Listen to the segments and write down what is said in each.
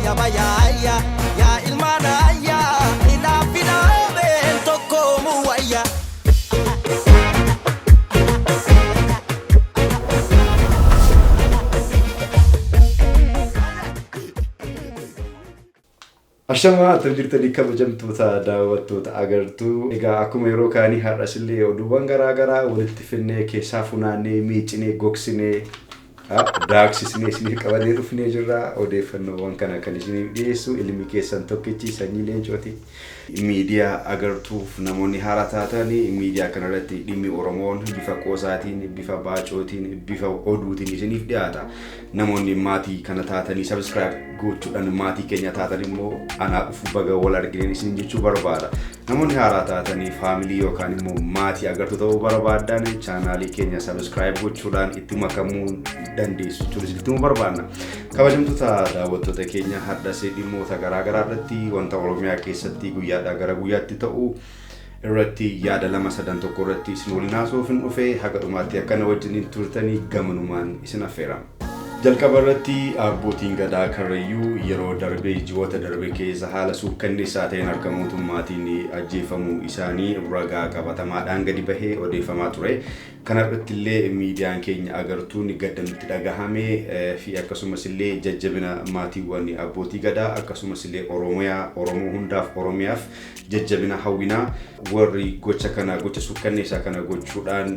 Yabayaya yaa ilmaan ayyaa hidhaa filaameen tokkoomu wayya. Ashamaa attam jirtanii kabajamtoota daawwattoota agartuu. Egaa akkuma yeroo kaanii har'as illee oduuwwan garaa garaa walitti finnee keessaa funaannee miicinee gogsinee daaksisnee isiniif qabannee dhufnee jirra. Odeeffannoowwan kana kan isiniif dhiyeessu ilmi keessan tokkichi sanyii leencooti. Miidiyaa agartuuf namoonni haaraa taatan miidiyaa kanarratti dhimmi Oromoon bifa qoosaatiin, bifa baacootiin, bifa oduutiin isiniif dhiyaata. Namoonni maatii kana taatanii subscribe gochuudhaan maatii keenya taatan immoo anaa dhufu baga wal argineen isin jechuu barbaada. Namoonni haaraa taatanii faamilii yookaan immoo maatii agartuu ta'uu barbaaddan chaanaalii keenya subscribe gochuudhaan itti makamuu dandeessu jechuun isinitti himuu barbaanna. Kabajamtoota daawwattoota keenya har'as dhimmoota garaa garaa irratti wanta Oromiyaa keessatti guyyaadhaa gara guyyaatti ta'u irratti yaada lama sadan tokko irratti isin waliin haasa'uuf hin dhufe haga dhumaatti akkana wajjiniin turtanii gamanumaan isin affeera. Jalqaba irratti abbootiin gadaa Karrayyuu yeroo darbe ji'oota darbe keessa haala suukkanneessaa ta'een harka mootummaatiin ajjeefamuu isaanii ragaa qabatamaadhaan gadi bahee odeeffamaa ture. Kana irratti illee miidiyaan keenya agartuun gadda nutti dhagahame fi akkasumas illee jajjabina maatiiwwan abbootii gadaa akkasumas illee Oromiyaa Oromoo hundaaf Oromiyaaf jajjabina hawwinaa warri gocha kana gocha suukkanneessaa kana gochuudhaan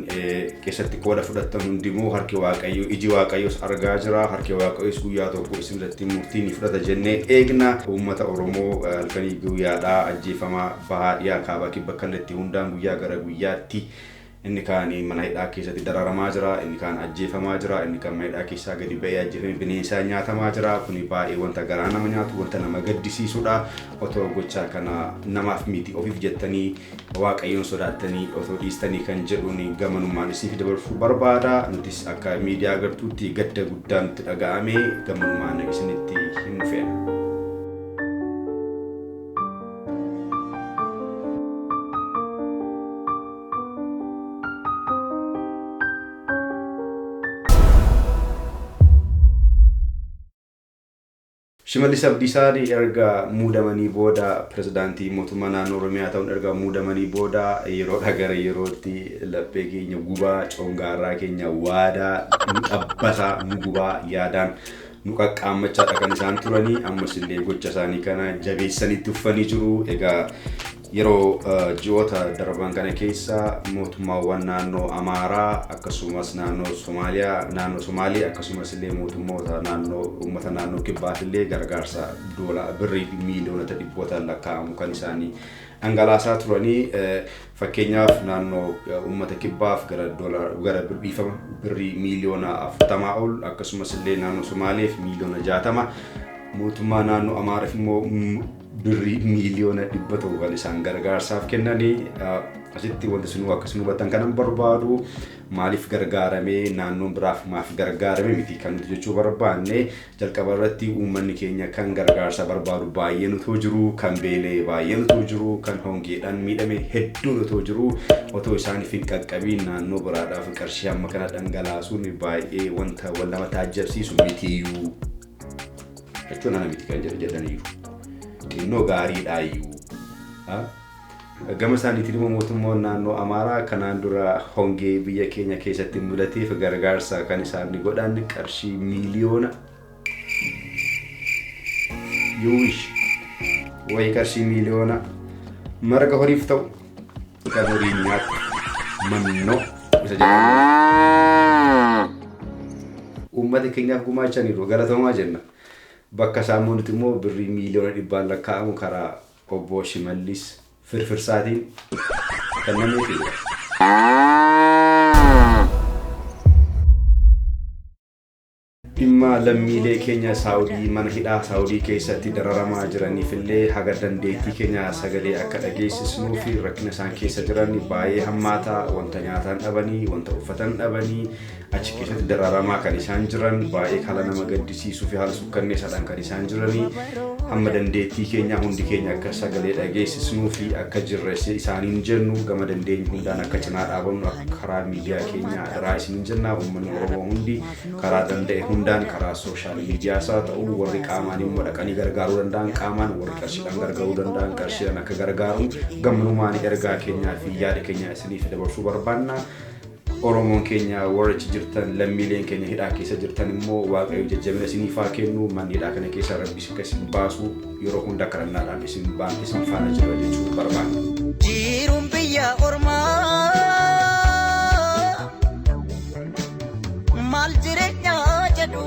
keessatti qooda fudhattan hundimmoo harki Waaqayyoo iji Waaqayyoos argaa jira harki Waaqayyoos guyyaa tokko isin irratti murtii ni fudhata jennee eegna. Uummata Oromoo halkanii guyyaadhaa ajjeefamaa bahaa dhiyaa kaabaa kibba kallattii hundaan guyyaa gara guyyaatti inni kaan mana hidhaa keessatti dararamaa jira, inni kaan ajjeefamaa jira, inni kaan mana hidhaa keessaa gadi ba'ee ajjeefamee bineensaan nyaatamaa jira. Kuni baay'ee wanta garaa nama nyaatu, wanta nama gaddisiisudha. Otoo gochaa kana namaaf miti ofiif jettanii Waaqayyoon sodaattanii otoo dhiistanii kan jedhuun gamanumaan isiniif dabarsuu barbaada. Nutis akka miidiyaa agartuutti gadda guddaa nutti dhaga'ame gamanumaan isinitti himuu feena. Shimallis Abdiisaan erga muudamanii booda pirezidaantii mootummaa naannoo Oromiyaa ta'uun erga muudamanii booda yeroodhaa gara yerootti laphee keenya gubaa, congaarraa keenya waadaa, nu xabbasaa, nu gubaa yaadaan nu qaqqaammachaadha kan isaan turanii ammas illee gocha isaanii kana jabeessanii itti uffanii jiru. Egaa yeroo ji'oota darban kana keessa mootummaawwan naannoo Amaaraa akkasumas naannoo Somaaliyaa naannoo Somaalee akkasumas illee mootummoota naannoo uummata naannoo Kibbaaf illee gargaarsa doolaa birrii miiliyoonota dhibbootaan lakkaa'amu kan isaanii dhangalaasaa turanii fakkeenyaaf naannoo uummata Kibbaaf gara doolaa gara dhiifama birrii miiliyoona 40 ol akkasumas illee naannoo Somaaleef miiliyoona 60 mootummaa naannoo Amaaraaf immoo birrii miiliyoona 100 kan isaan gargaarsaaf kennanii asitti wanti isin akka isin hubattan kanan barbaadu maaliif gargaaramee naannoon biraaf maaf gargaarame miti kan nuti jechuu barbaanne jalqaba irratti uummanni keenya kan gargaarsa barbaadu baay'een otoo jiru kan beelee baay'een otoo jiru kan hongeedhaan miidhame hedduun otoo jiru otoo isaaniif hin qaqqabiin naannoo biraadhaaf qarshii hamma kana dhangalaasuun baay'ee wanta wal nama taajjabsiisu mitiyyuu. Jechuun ana miti kan jedhe jedhaniiru. Xinnoo gaariidhaayyuu. Gama isaaniitiin immoo mootummaan naannoo Amaaraa kanaan dura hongee biyya keenya keessatti mudateef gargaarsa kan isaan godhan qarshii miiliyoona you wish wayii qarshii miiliyoona marga horiif ta'u kan horiin nyaattu mannoo isa jedhamu uummata keenyaaf gumaachaniiru galatoomaa jenna. Bakka isaan nuti immoo birrii miiliyoona dhibbaan lakkaa'amu karaa obbo Shimallis Firfirsaatiin kennameefii jira. Dhimma lammiilee keenya Saawudii mana hidhaa Saawudii keessatti dararamaa jiraniif illee haga dandeettii keenya sagalee akka dhageessisnuu fi rakkina isaan keessa jiran baay'ee hammaataa wanta nyaataan dhabanii wanta uffatan dhabanii achi keessatti dararamaa kan isaan jiran baay'ee haala nama gaddisiisuu fi haala sukkanneessaadhaan kan isaan jiranii hamma dandeettii keenya hundi keenya akka sagalee dhageessisnuu fi akka jirre isaaniin jennu gama dandeenyu hundaan akka cinaa dhaabannu akka karaa miidiyaa keenya adaraa isiniin jenna uummanni Oromoo hundi karaa danda'e hundaan karaa social mediaas haa ta'u, warri qaamaan immoo dhaqanii gargaaruu danda'an qaamaan, warri qarshiidhaan gargaaruu danda'an qarshiidhaan akka gargaaru gammanumaan ergaa keenyaa fi yaada keenya isiniif dabarsuu barbaanna. Oromoon keenya warra achi jirtan, lammiileen keenya hidhaa keessa jirtan immoo Waaqayyo jajjabina isiniif haa kennu. Manni hidhaa kana keessa Rabbi akka isin baasu yeroo hunda kadhannaadhaan isin baan isin faana jira jechuu barbaanna. Jiruun biyya ormaa maal jireenya jedhu,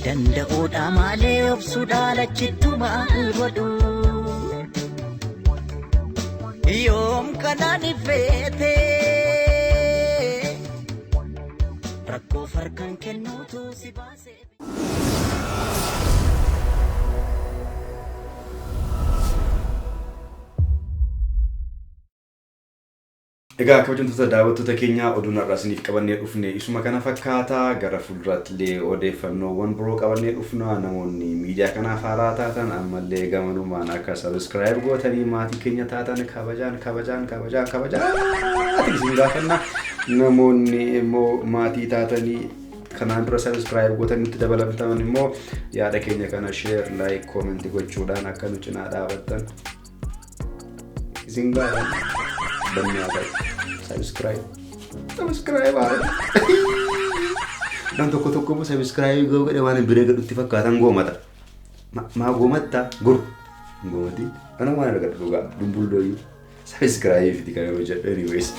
danda'uudha malee obsuudha lachittu maal godhu, yoom kanaan ifeete rakkoo farkan kennuutu si baase. Egaa kabajamtoota daawwattoota keenyaa, oduun har'aa isiniif qabannee dhufne isuma kana fakkaata. Gara fuulduraatti illee odeeffannoowwan biroo qabannee dhufna. Namoonni miidiyaa kanaaf haaraa taatan ammallee gamanumaan akka subscribe gootanii maatii keenya taatan kabajaan kabajaan kabajaan kabajaan isin gaafanna. Namoonni immoo maatii taatanii kanaan dura subscribe gootanii nutti dabalamtan immoo yaada keenya kana share, like, comment gochuudhaan akka nu cinaa dhaabattan isin gaafanna. Bannaa ta'e subscribe subscribe haa. Nam tokko tokko immoo subscribe godhe waan bira gadhutti fakkaatan goomata. Maa goomatta gur goomati kana waan argadhu dhugaa dumbullooyyuu subscribe fiti kan yeroo jedhu. Anyways,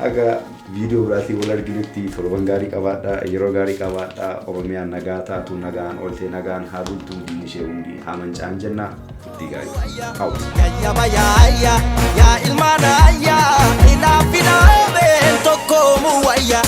akka viidiyoo biraatiin wal arginutti torban gaarii qabaadhaa, yeroo gaarii qabaadhaa. Oromiyaan nagaa taatu, nagaan ooltee nagaan haa bultu, diinni ishee hundi haa manca'an jenna. Turtii gaarii. Out. Yayyaba yaayya yaa ilmaan ayyaa, hidhaa fi dhaabeen tokkoomu wayya.